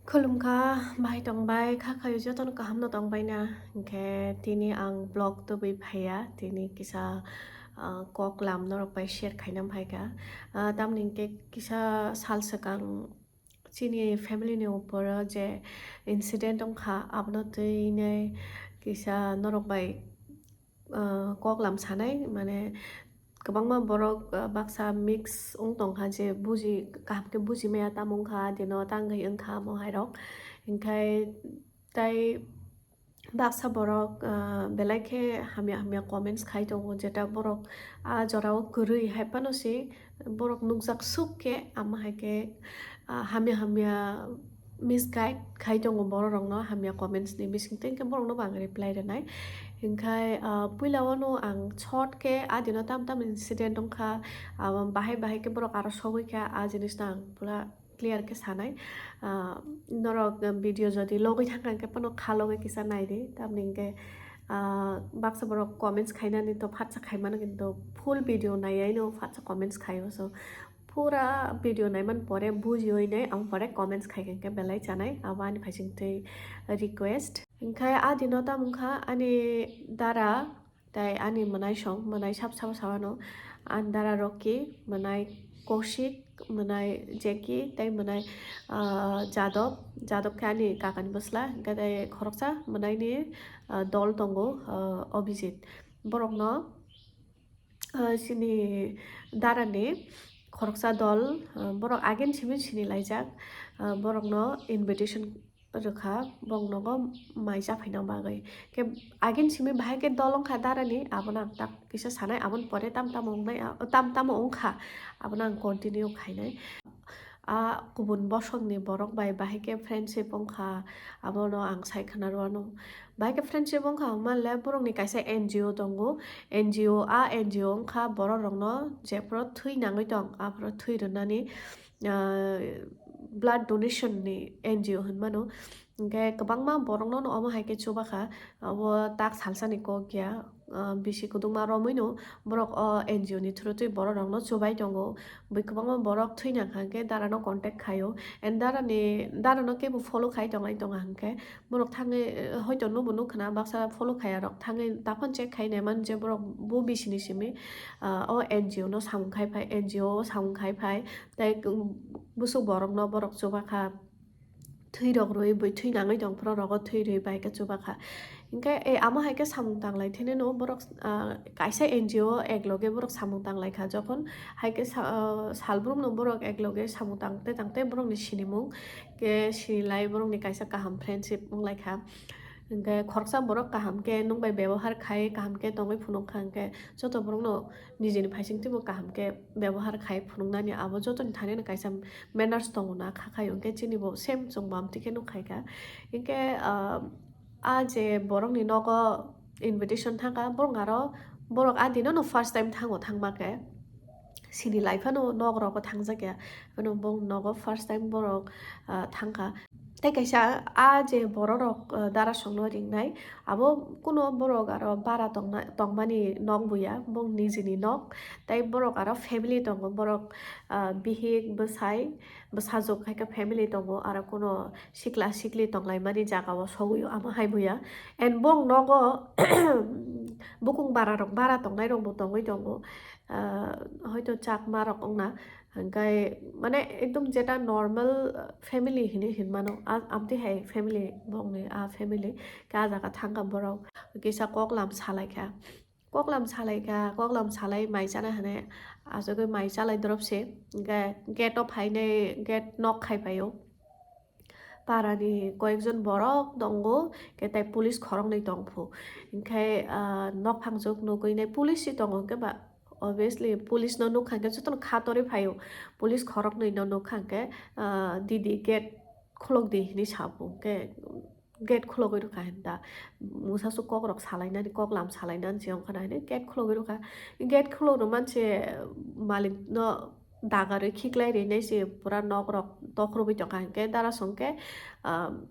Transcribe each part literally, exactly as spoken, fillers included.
Khulumkha, bahai tongbai, kha khayo jotono kahamno tongbaina. Hinkhe tini ang vlog tubui phaiya, tini kisa, ah, koklam norok bai share khaina phaikha. Ah, tamni hinkhe kisa sal swkang chini family ni uporo je incident wngkha, abono twi nai kisa norok bai, ah, koklam sanai, mane kwbangma borok, ah, baksa mix wng tongkha je buji, kaham khe buji maya tamo wngkha, dino tangwi wngkha amo hai rok. Hinkhe tai baksa borok, ah, belai khe hamya hamya comments khai tongo, jeta borok ah jorao kwrwi hai phano se borok nukjak suk khe, amo hai khe, ah, hamya hamya misguide khai tongo borok rokno, hamya comments ni bising tei khe borok no bo ang reply rwnai. Hinkhe, ah, puila o no ang short khe ah dino tam tam incident wngkha, ah, bahai bahai khe borok aro sogwi kha, ah, jinis no ang pura clear khe sanai. Ah, norok video jodi logwi thangkha hinkhe phano kha logwi kisa naidi, tamni hinkhe, ah, baksa borok comments khainani to phatsa khaimano, kintu full video naiyaino phatsa comments khaio. So pura video naiman pore bujiwi nai ang pore comments khaikha hinkhe belai chanai, abo ani phaising twi request. Hinkhe ah dino tamo wngkha ani dara, tai ani mwnai song, mwnai sab sabo sabano, ani dara Rocky, mwnai Kaushik, mwnai Jackie, tei mwnai, ah, Jadab, Jadab khe ani kakani bwsla, hinkhe tei khoroksa mwnaini, ah, dol tongo, ah, Abhijit. Borokno, ah, chini darani khoroksa dol, ah, borok again simi sini laijak, ah, borokno invitation rwkha, borok nogo mai chaphaina bagwi. Khe again simi bahai khe dol wngkha darani, abono ang tak kisa sanai, aboni pore tam tamo wngnai, tam tamo wngkha, abono ang continue khainai. A kubun bosongni borok bai bahai khe friendship wngkha, abono ang sai khna rwano. Bahai khe friendship wngkha hwnma le borokni kaisa N G O tongo, N G O, a N G O wngkha borok rokno jephuru thwi nangwi tong, aphuru thwi rwnani, ah, blood donation ni N G O hinmano. Hinkhe kwbangma borokno no omo hai khe chubakha, abo tak salsani kok ya, ah, bisi kwdwkma romwi no borok o N G O ni through twi borok rokno chubai tongo. Bui kwbangma borok thwi nangkha hinkhe dara no contact khaio, and dara ni, dara no kebo follow khai tonglai tonga hinkhe borok thangwi, eh, hoito nubo nukha na baksa follow khaiya rok thangwi taphon check khai naiman je borok bo bisi ni simi, ah, o N G O no samung khai phai, N G O o samung khai phai. Tei, um, busuk borokno borok chubakha, thwi rok rwi, bui thwi nangwi tong phuru rogo thwi rwi bai khe chubakha. Hinkhe, eh, amo hai khe samung tanglai thene no borok, ah, kaisa N G O ek loge borok samung tanglai kha. Jokhon hai khe sa-, ah, salbrumno borok ek loge samung tangte tangte borokni sinimung khe sinilai borokni kaisa kaham friendship wng lai kha. Hinkhe khoroksa borok kaham khe nwng bai bebohar khai, kaham khe tongwi phunuk kha, hinkhe joto borokno nijini phaising twibo kaham khe bebohar khai phunuknani abo jotoni thani no kaisa manners tongo na kha khaio, hinkhe chini bo same chwng bo amtwi khe nuk khai kha. Hinkhe, ah, a je borokni nogo invitation thangkha, borok aro borok a dino no first time thango, thangma khe sini lai phano nok rogo thangjak ya, phano bo nogo first time borok, ah, thangkha. Tei kaisa a je borok rok, ah, dara songno ringnai, abo kuno borok aro bara tongna, tongmani nok buya, bo nijini nok. Tei borok aro family tongo, borok, ah, bihik, bwsai, bwsajwk hai khe family tongo, aro kuno sikla sikli tonglaimani jaga o sogwi o amo hai buya. And bong nogo bukung bara rok, bara tongnai rok bo tongwi tongo. Ah, hoito Chakma rok wngna, hingkai mane ekdom jeta normal family hinwi hinmano, a-, amtwi hai family bongni a family. Khe a jaga thangkha borok kisa koklam salaikha, koklam salaikha, koklam salai mai chana hinwi achugwi mai chalai drop se, hingke gate o phainai, gate knock khai phaio. Parani koyekjon borok tongo, khe tai police khoroknwi tongphu. Hinkhe, ah, nokphang jok nugwi nai police se tongo, hinkhe ba obviously police no nukha hinkhe jotono kha torwi phaio. Police khoroknwi no nukha hinkhe, ah, "Didi, gate khulok di," hinwi sa phu. Hinkhe gate khulogwi rwkha hinda. Mungsa su kokrok salainani, koklam salainani se wngkha na hinwi gate khulogwi rwkha. Gate khulok rwmani se malik no dagarwi khiklai rinai se pura nok rok tokrwbwi tongkha, hinkhe dara songkhe, um,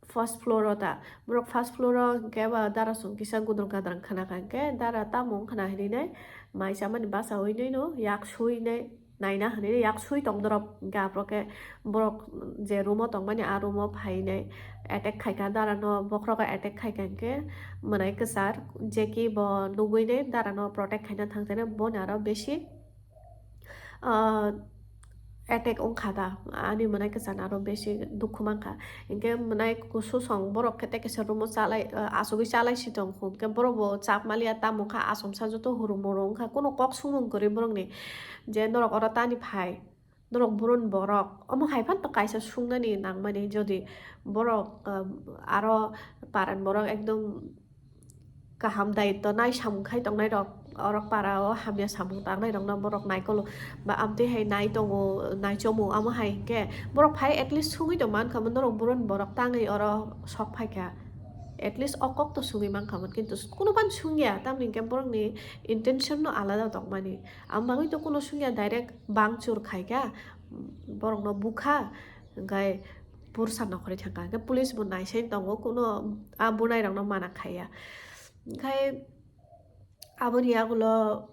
first floor o ta, borok first floor o hinkhe ba dara song kisa gudrung gadrang khna kha, hinkhe dara tamo wngkhana hinwi nai mai chamani bachawi nai no yak sui nai naina hinwi yak sui tong dorop. Hinkhe aphuru khe borok je room o tongmani, a room o phainai attack khaikha, dara no bokhorogo attack khaikha, hinkhe mwnai kwchar Jackie bo nugwi nai dara no protect khaina thangjaknai, boni aro besi, ah, attack wngkha da, ani mwnai kwchar aro besi dukhu mankha. Hinkhe mwnai kusu song borok khe tei kaisa room o chalai, ah, achugwi chalai si tong kho, hinkhe borok bo chap maliya, tamo kha achomsa joto hurung murung wngkha, kuno kok sumung kwrwi borokni je norok oro tani phai. Norok burun borok, omo hai phano kaisa sungnani nangmani, jodi borok, um, aro paran borok ekdom kaham daitto nai samung khai tongnai rok, orok para o hamya samung tangnai rok no borok naikolo ba amtwi hai nai tongo, nai chomo, amo hai hinkhe borok phai at least sungwi tong mankha, norok burun borok tangwi oro sok phaikha, at least o kok to sungwi mankha, kintu kuno phano sungya, tamni hinkhe borokni intention no alada tongmani, amo bagwi to kuno sungya, direct bangchur khaikha, borokno bukha, hinkhe pursa nokhorwi thangkha, hinkhe police bo naisai tongo, kuno a bunairokno mana khaiya. Hinkhe aboni yagulo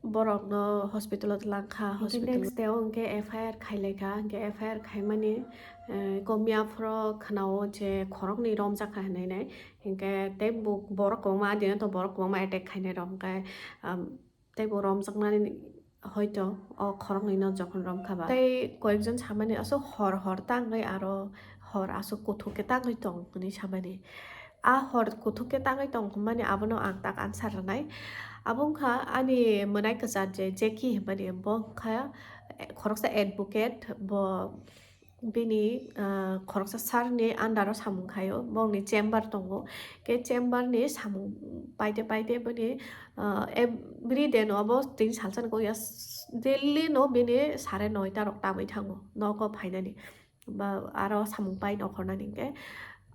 borokno hospital o langkha, hinkhe hospital next day o hinkhe F I R khailaikha, hinkhe F I R khaimani, eh, komya phoro khwnao je khoroknwi romjakha hinwi nai, hinkhe tei bo borok kwbangma adino to borok kwbangma attack khainai rok, hinkhe, um, tei bo romjaknani hoito o khoroknwi no jokhon romkha ba. Tei koyekjon samani aswk hor hor tangwi aro hor aswk kuthuk khe tangwi tong hinwi samani. A hor kuthuk khe tangwi tong hwnmani abono ang tak answer rwnai. Abo wngkha ani mwnai kwchar je Jackie hinmani, bo wngkha khoroksa advocate, bo bini, ah, khoroksa sir ni under o samung khaio, borokni chamber tongo, khe chamber ni samung paite paite bini, ah, every day no abo tini salsa ni kok ya, daily no bini sare noita rok tamwi thango nogo phainani, ba aro samung pai nokhornani, hinkhe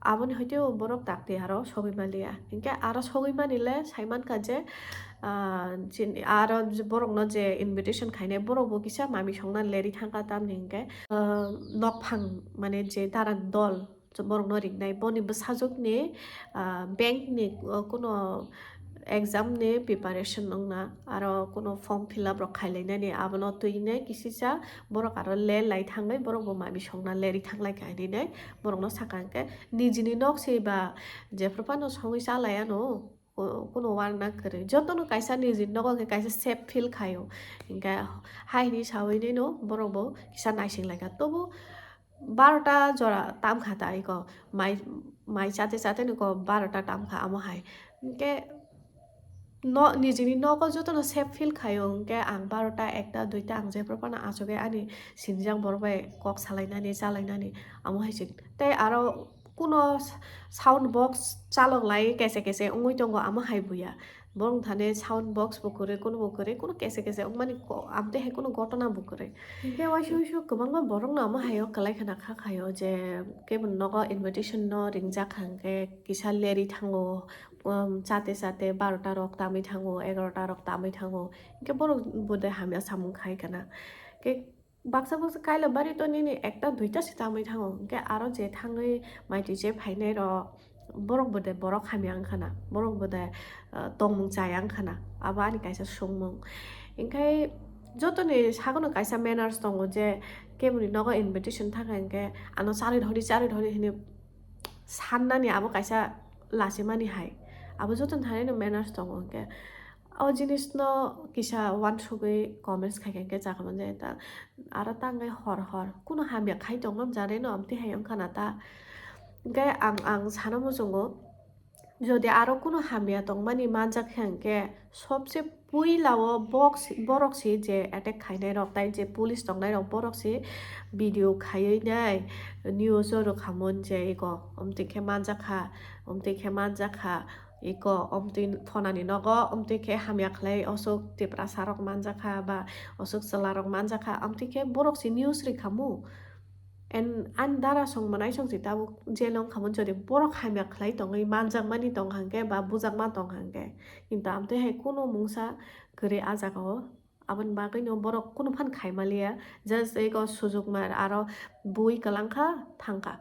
aboni hoite borok dakti aro sogwi manliya, hinkhe aro sogwi manile sai mankha je, ah, chini aro je borokno je invitation khainai borok bo kisa mami songna leri thangkha, tamni hinkhe, ah, nokphang mane je dara dol borokno ringnai, boni bwsajwkni, ah, bank ni, ah, kuno exam ni preparation wngna, aro kuno form fill up rok khailainani, abono twinai kisisa borok aro le lai thangwi borok bo mami songna leri thanglai kha hinwi borokno sakha, hinkhe nijini nok se ba jephru phano songwi chalai ano. Ku-, kuno uanna kwrwi. Jotono kaisa nijini nogo khe kaisa safe feel khaio. Hinkhe hai hinwi sawi nino borok bo kisa naising laikha. Tobo barota jora tam kha ta iko mai, mai chate chate niko barota tam kha amo hai. Hinkhe no, nijini nogo jotono safe feel khaio. Hinkhe ang barota, ekta, duita ang jephru phano achugwi ani sinijak borok bai kok salainani, chalainani amo hai se. Tei aro kuno sound box chalok lai kese kese wngwi tongo, amo hai buya. Borok thani sound box bo kwrwi, kuno bo kwrwi, kuno kese kese wngmani ko-, amtwi hai kuno gotona bo kwrwi. Hinkhe waisa waisa kwbangma borokno amo hai o kwlai khna kha khaio je kebo nogo invitation no ringjak kha, hinkhe kisa leri thango, um, chate chate barota rok tamwi thango, egarota rok tamwi thango, hinkhe borok bo de hamya samung khai khna. Khe baksa baksa kaila bari to nini ekta duita se tamwi thango, hinkhe aro je thangwi mai twi je phainai rok, borok bo de borok hamya wngkha na, borok bo de, ah, tongmung chaya wngkha na, abo ani kaisa songmung. Hinkhe jotoni sagono kaisa manners tongo je keboni nogo invitation thangkha hinkhe ano charwi rwdi, charwi rwdi hinwi sannani abo kaisa lachimani hai, abo jotoni thani no manners tongo hinkhe. O jinisno kisa uansugwi comments khaikha hinkhe chakha manja ta. Aro tangwi hor hor kuno hamya khai tongmani jare no amtwi hai wngkha na ta. Hinkhe ang, ang sana muchungo, jodi aro kuno hamya tongmani manjak kha hinkhe sobse puila o bok si, borok si je attack khainai rok tai je police tongnai rok borok si video khaiwi nai news o rwkhamung je iko amtwi khe manjak kha, amtwi khe manjak kha. Iko omtwi phonani nogo omtwi khe hamya khlai osuk Tiprasa rok manjakha ba osuk chwla rok manjakha, omtwi khe borok se news rikhamu. And ani dara song mwnai song se tabuk jail o wngkhamu, jodi borok hamya khlai tongwi manjakmani tong hangkhe ba bujakma tong hangkhe, kintu amtwi hai kunu mungsa kwrwi a jaga o, aboni bagwi no borok kunu phan khai maliya, just eko sujukma aro bui kwlangkha thangkha,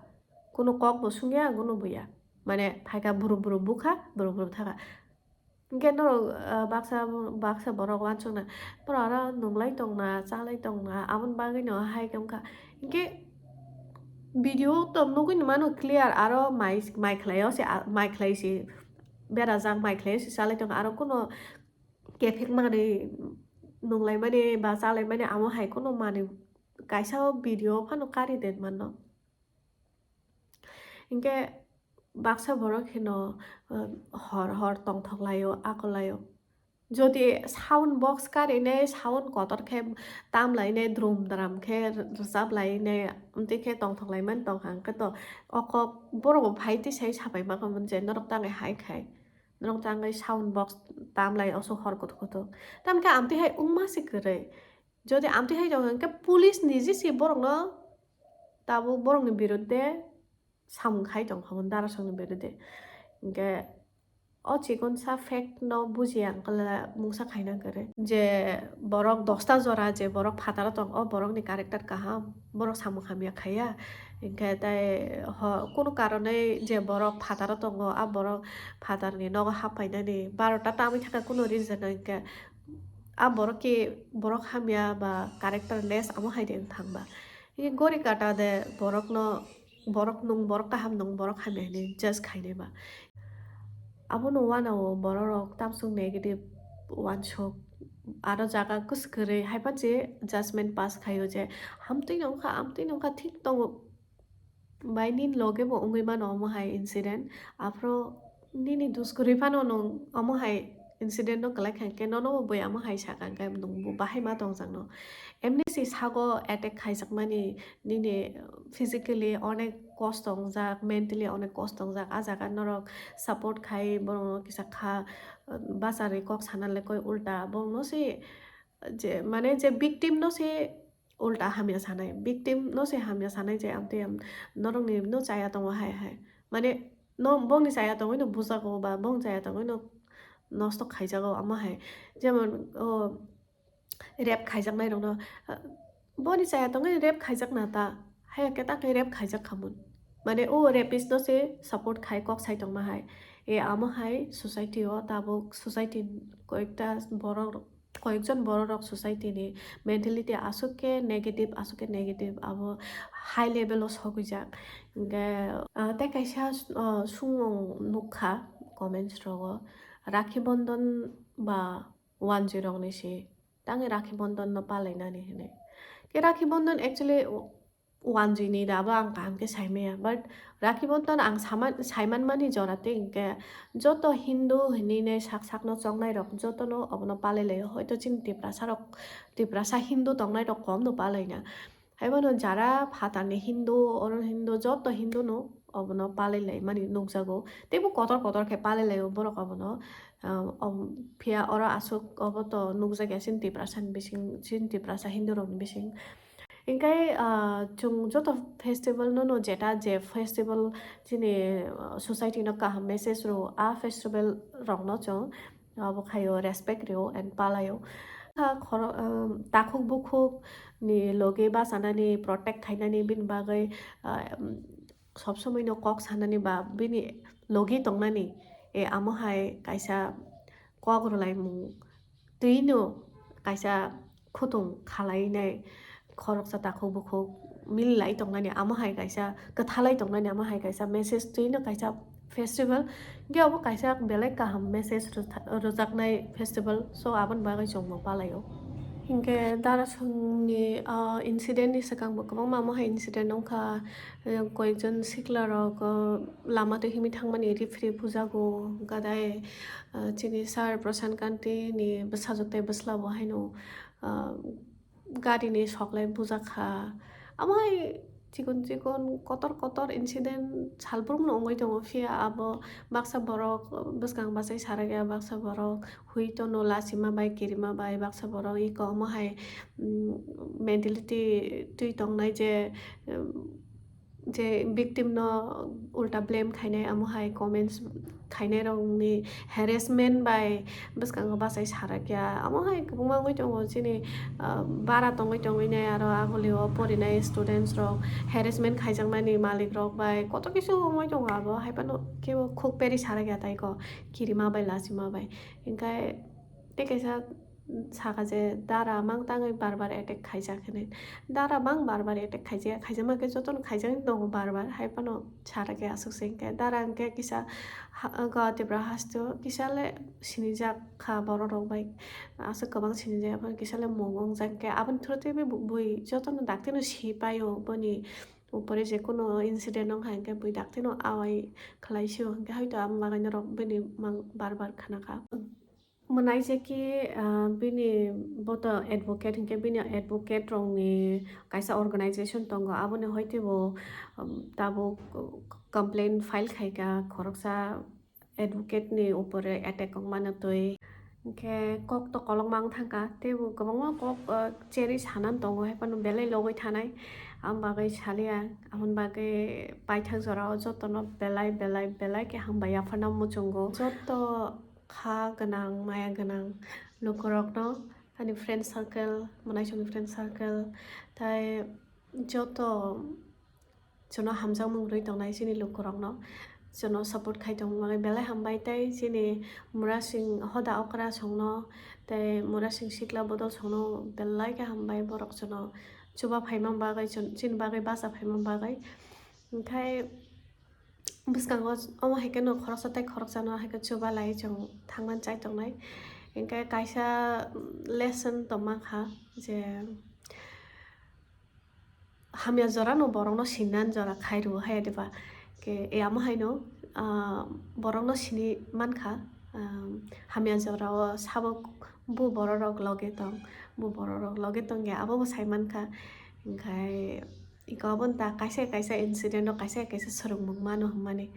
kunu kok bo sungya kunu buya. Mane phaikha buru buru bukha, buru buru thakha. Hinkhe norok, ah, baksa, baksa borok uansukna, borok aro nunglai tongna, chalai tongna, aboni bagwino hai khe wngkha. Hinkhe video to nugwino mano clear, aro mai, mai khlaio se, ah, mai khlai se berajak, mai khlaio se chalai tongo, aro kuno kephek manwi nunglaimani ba chalaimani amo hai kuno manwi kaisa o video phano kari den mano. Hinkhe baksa borok hino, uh, hor hor tongthok laio, ako laio. Jodi sound box karinai, sound kotor khe tam lainai, drum dram khe rwchap lainai, amtwi khe tongthok laimani tongkha, hinkhe to o kok borok bo phai twi sai sapai ma kha je norok tangwi hai khai, norok tangwi sound box tam lai oso hor kuthuk kuthuk. Tamkhe amtwi hai wngma se kwrwi. Jodi amtwi hai tongkha, hinkhe police ni je se borokno tabuk borokni biruddhe samung khai tongkha, darasongni biruddhe. Hinkhe o chikon sa fact no bujiya wngkha le mungsa khaina kwrwi. Je borok dosta jora je borok phataro tong, o borokni character kaham, borok samung hamya khaiya. Hinkhe tai ho, kunu karonwi je borok phataro tongo, a borok phatarni nogo haphainani barota tamwi thangkha kunu reason no, hinkhe a borok ki borok hamya ba character less amo hai de wng thang ba. Hinkhe gori kata de borokno, borok nung, borok kaham nung, borok hamya hinwi judge khainai ba. Abono uanao bororok tamsok negative uansuk, aro jaga kwswk kwrwi haiphano je judgment pass khaio je hamtwi nongkha, amtwi nongkha, thik tongo. Bai nini loge bo wngwi mano omo hai incident, aphuru nini dus kwrwi phano nwng omo hai incident no kwlai kha, hinkhe nono bo bui omo hai sakha, hinkhe nwng bo bahai ma tongjak no. Emni si sago attack khaijakmani, nini physically onek kosto wngjak, mentally onek kosto wngjak, a jaga norok support khai borokno kisa kha, bacharwi kok sana le koi ulta borokno se je, mane je victim no se ulta hamya sanai, victim no se hamya sanai je amtwi am norokni no chaya tongo hai hai, mane no bongni chaya tongwi no bujago ba bong chaya tongwi no nosto khaijago omo hai, jemon o rape khaijaknai rokno, ah, boni chaya tongwi rape khaijakna ta, haiya khe ta khe rape khaijak khamun, mane o rapist no se support khai kok sai tongma hai, e amo hai society o tabuk society koyekta borok, koyekjon borok rok society ni mentality aswk khe negative, aswk khe negative, abo high level o sogwijak. Hinkhe, ah, tei kaisa, ah, sumung nukha comments rogo, Rakhi Bondon ba wanjwi rokni se tangwi Rakhi Bondon no palainani hinwi. Khe Rakhi Bondon actually wanjwini da abo ang kaham khe saimaya, but Rakhi Bondon ang sama-, saimanmani jora tei hinkhe joto Hindu hinwi nai sak sakno chongnai rok jotono obono palai laio, hoito chini Tiprasa rok, Tiprasa Hindu tongnai rok komno palaina. Haibono jara phatarni Hindu, oro Hindu, joto Hindu no obono palai lai mani nukjago. Teibo kotor kotor khe palai laio borok obono. Ah, om, phiya oro aswk obo to nukjakya chini Tiprasa ni bising, chini Tiprasa Hindu rokni bising. Hinkhe, ah, chwng joto festival no, no jeta je festival chini, ah, society no kaham message rwo, a festival rok no chwng abo khaio, respect rwo and palaio. Kha khoro-, um, takhuk bukhuk ni logi bachanani, protect khainani bini bagwi, ah, um, sob somoi no kok sanani ba bini logi tongnani, e, amo hai kaisa kok rwlaimung twino kaisa khutung khalainai khoroksa takhuk bukhuk mililai tongnani, amo hai kaisa kwthalai tongnani, amo hai kaisa message twino kaisa festival, hinkhe obo kaisa belai kaham message rwtha-, rwjaknai festival, so aboni bagwi chwngbo palaio. Hinkhe Darasongni, ah, incident ni swkangbo kwbangma amo hai incident wngkha, eh, koyekjon sikla rok, ah, lama twi himwi thangmani rifri bujago, gadai, ah, chini sir Prashant Kanti ni bwsajwk tei bwsla bo haino, ah, gari ni sok lai bujakha. Amo hai chikon chikon kotor kotor incident salbrumno wngwi tongo, phiya abo baksa borok bwskang bachai sarakya, baksa borok hui tono lachima bai kirima bai, baksa borok eko omo hai, mm, mentality twi tongnai je, mm, je victim no ulta blame khainai, amo hai comments khainai rokni harassment bai bwskango bachai sarakya. Amo hai kwbangma wngwi tongo chini, ah, bara tongwi tongwi nai aro agulio porinai students rok harassment khaijakmani malik rok bai koto kisu wngwi tongo, abo hai phano kebo khuk peri sarakya tai ko kirima bai lachima bai. Hinkhe tei kaisa saka je dara mang tangwi bar bar attack khaijak hinwi. Dara mang bar bar attack khaijak, khaijakma khe jotono khaijagwi tongo bar bar, hai phano sara khe aswk se hinkhe. Dara hinkhe kisa ha-, Gauatipra hasteo kisa le sinijak kha borok rok bai, aswk kwbang sinijak phano kisa le mung wngjak hinkhe. Aboni through tei bui jotono dakti no si paio, boni upore je kono incident wngkha hinkhe bui dakti no awai khlai sio hinkhe, hoito amo bagwi norok bini mang bar bar khna kha. Mwnai je ki, ah, bini boto advocate hinkhe bini advocate rokni kaisa organization tongo, aboni hoite bo, um, tabuk complaint file khaikha khoroksa advocate ni upore attack wngmano twi. Hinkhe kok to kolokma wng thangkha, teibo kwbangma kok, ah, cherwi sanani tongo, hai phano belai logwi thanai, aboni bagwi saliya, aboni bagwi paithak jorao jotono belai belai belai khe hambai yaphano muchungo. Joto kha gwnang, maya gwnang lukurokno, ani friend circle, mwnaisongni friend circle, tai joto chwngno hamjakmung rwi tongnai chini lukurokno, chwngno support khai tongmani bagwi belai hambai. Tei chini Murasing Hoda Okra songno, tei Murasing Sikla Bodol songno belai khe hambai, borok chwngno chuba phaimani bagwi, chwng-, chini bagwi bacha phaimani bagwi. Hinkhe bwskango omo hai kheno khoroksa tei khoroksano hai khe chuba lai chwng thangmani chai tongnai. Hinkhe kaisa lesson tongma kha je hamya jorano borokno sinani jora khai rwo hai diba. Ke, e amo haino, ah, borokno sini mankha, ah, hamya jorao sabo bu bororok loge tong, bu bororok loge tong ya, abo bo sai mankha. Hinkhe iko aboni ta kaisa kaisa incident o kaisa kaisa swrwngmung mano hwnmani,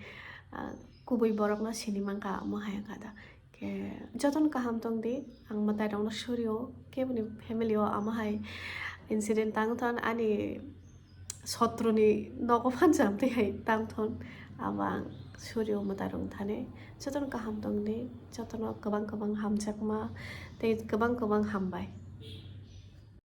ah, kubui borokno sini mankha amo hai wngkha da. Khe jotono kaham tong di, ang mwtai rokno surio, keboni family o amo hai incident tang thon, ani sotroni nogo phan jam twi hai tang thon, abo ang surio mwtai rok thani. Jotono kaham tong di, jotono kwbang kwbang hamjakma tei kwbang kwbang hambai.